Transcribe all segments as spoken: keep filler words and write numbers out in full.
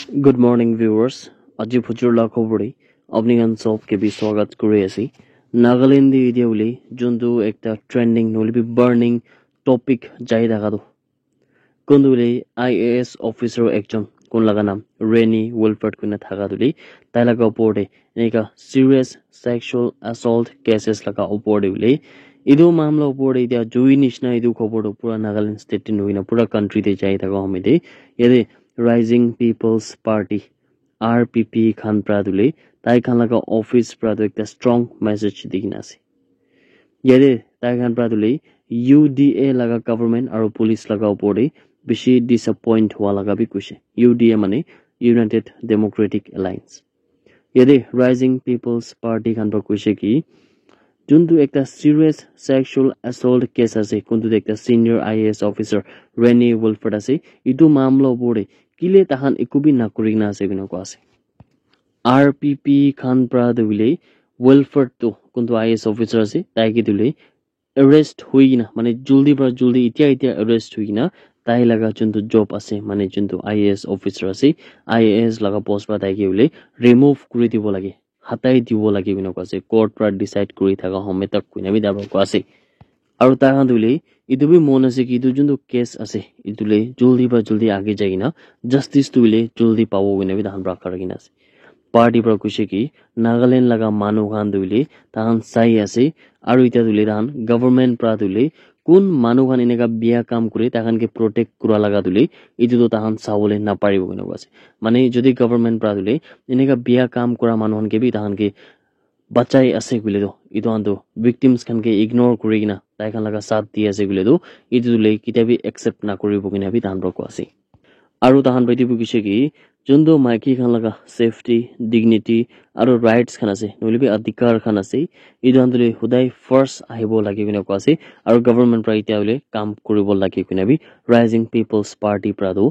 Good morning, viewers. Aji phujur la khobor te apni khan sob ke bi swagat kuri ase. Nagaland te etia hoile juntu ekta trending nohoile bi burning topic jai thaka tu kuntu hoile I A S officer ekjon kun laga naam Reni Wilford koina thaka tu hoile tai laga opor te enika serious sexual assault cases laga opor te hoile etu mamla opor te etia jui nishina etu khobor tu pura Nagaland state te nohoina pura country te jai thaka home te yate Rising People's Party R P P khan pra tu le tai khan laga office pra tu ekta strong message di kena ase. Yate tai khan pra tu le U D A laga government aru police laga opor te bishi disappoint hua laga bi koise. U D A mane United Democratic Alliance. Yate Rising People's Party khan pra koise ki juntu ekta serious sexual assault case ase kuntu ekta senior I A S officer Reni Wilford ase etu mamla opor te kile tahan eku bi nakuri kena ase koina koa ase. R P P khan pra tu hoile Wilford tu kuntu I A S officer ase tai ke tu hoile arrest hui kena mane juldi pra juldi etia etia arrest hui kena tai laga juntu job ase mane juntu I A S officer ase I A S laga post pra tai ke hoile remove kuri dibo lage hatai dibo lage koina koa ase court pra decide kuri thaka home tak koina bi tai pra koa ase. Aru tai khan tu hoile etu bi mon ase ki etu juntu case ase etu le juldi pra juldi age jai kena justice tu hoile juldi pabo koina bi tai khan pra kari kena ase. Party pra koise ki Nagaland laga manu khan tu hoile tai khan sai ase aru etia tu hoile tai khan government pra tu hoile kun manu khan enika bia kam kure tai khan ke protect kura laga tu hoile etu tu tai khan sabole naparibo koina koa ase. Mane jodi government pra tu hoile enika bia kam kura manu khan ke bi tai khan ke bachai ase koile tu etu khan tu victims khan ke ignore kuri kena tai khan laga saath di ase koile tu etu tu le ketia bi accept nakuribo koina bi tai khan pra koa ase. Aru tai khan pra etu bi koise ki juntu maiki khan laga safety, dignity aru rights khan ase nohoile bi adhikar khan ase etu khan tu le hudai first ahibo lage koina koa ase aru government pra etia hoile kam kuribo lage koina bi Rising People's Party pra tu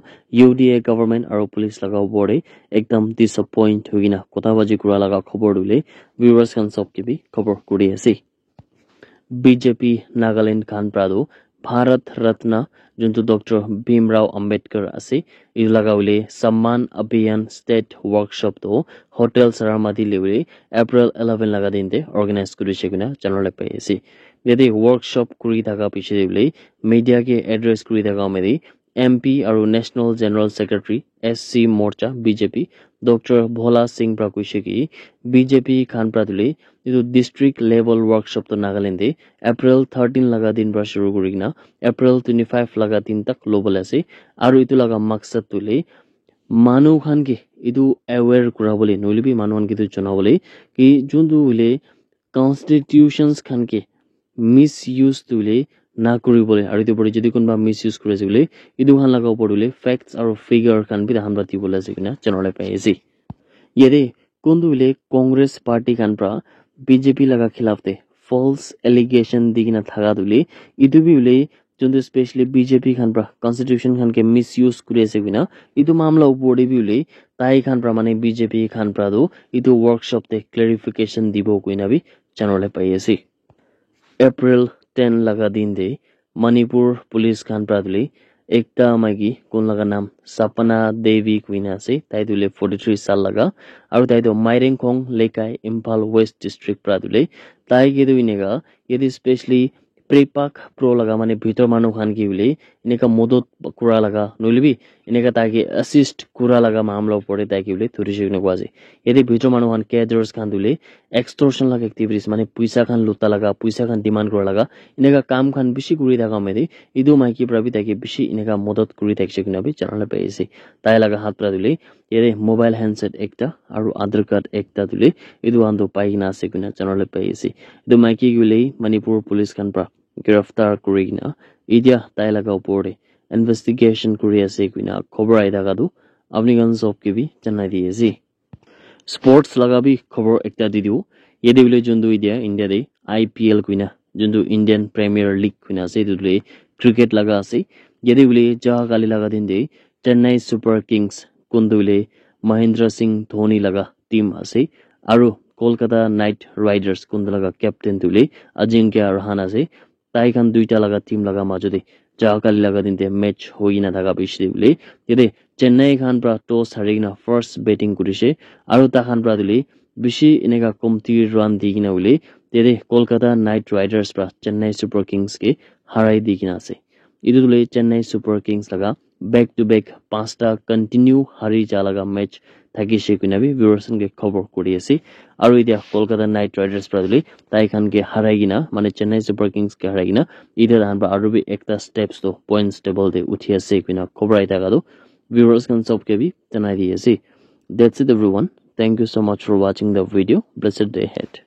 U D A government aru police laga opor te ekdam disappoint hoi kena kotha baji kura laga khobor tu hoile viewers khan sob ke bi khobor kuri ase. B J P Nagaland khan pra tu Bharat Ratna juntu Doctor Bhimrao Ambedkar ase etu laga hoile Samman Abhiyan State Workshop tu Hotel Saramati le hoile April eleven laga din te organize kuri se koina janabole pai ase. Yate workshop kuri thaka piche te hoile media ke address kuri thaka home te M P aru National General Secretary S C Morcha B J P Doctor Bhola Singh pra koise ki B J P khan pra tu hoile etu district level workshop tu Nagaland te April thirteen laga din pra shuru kuri kena April twenty five laga din tak lobole ase aru etu laga maksad tu hoile manu khan ke etu aware kura bole nohoile bi manu khan ke etu jana bole ki juntu hoile constitutions khan ke misuse tu hoile na kuri bole aru etu opor te jodi kunba misuse kuri ase koile etu khan laga opor te hoile facts aru figure khan bi tai khan pra dibole ase koina janabole pai ase. Yate kuntu hoile Congress party khan pra B J P laga khilaf te false allegation di kena thaka tu hoile etu bi hoile juntu specially B J P khan pra constitution khan ke misuse kuri ase koina etu mamla opor te bi hoile tai khan pra mane B J P khan pra tu etu workshop te clarification dibo koina bi janabole pai ase. April ten laga din te Manipur police khan pra tu hoile ekta maiki kun laga naam Sapna Devi koina ase tai tu hoile forty three saal laga aru tai tu Mairengkhong Lekai Imphal West district pra tu hoile tai ke tu enika yate specially Prepak Pro laga mane bhitor manu khan ke hoile enika modot kura laga nohoile bi enika tai ke assist kura laga mamla opor te tai ke hoile thuri se koina koa ase. Yate bhitor manu khan cadres khan tu hoile extortion laga activities mane puisa khan luta laga puisa khan demand kura laga enika kam khan bishi kuri thaka home te etu maiki pra bi tai ke bishi enika modot kuri thakise koina bi janabole pai ase. Tai laga hath pra tu hoile yate mobile handset ekta aru Aadhaar card ekta tu hoile etu khan tu pai kena ase koina janabole pai ase. Etu maiki ke hoile Manipur police khan pra giraftar kuri kena etia tai laga opor te investigation kuri ase koina khobor ahi thaka tu apni khan sob ke bi janai di ase. Sports laga bi khobor ekta di dibo. Yate hoile juntu etia India te I P L koina juntu Indian Premier League koina ase etu tu hoile cricket laga ase. Yate hoile ja kali laga din te Chennai Super Kings kuntu hoile Mahendra Singh Dhoni laga team ase aru Kolkata Knight Riders kuntu laga captain tu hoile Ajinkya Rahane ase. Tai khan duita laga team laga majo te ja kali laga din te match hoi kena thaka bishi de bole. Yate Chennai khan pra toss hari kena first batting kurishe, aru takhan pra tuli bishi eneka komti run di kena hoile, tete Kolkata Knight Riders pra Chennai Super Kings ke harai di kena ase. Etu tuli Chennai Super Kings laga back to back pasta continue hari ja laga match thakishe koina bi viewers khan ke khobor kuri ase. Aru etia Kolkata Knight Riders pra tuli tai khan ke harai kena, mane Chennai Super Kings ke harai kena, etia tahan pra aru bi ekta steps to points table te uthi ase koina khobor ahi thaka tu viewers khan sob ke bi janai di ase. That's it everyone. Thank you so much for watching the video. Blessed day ahead.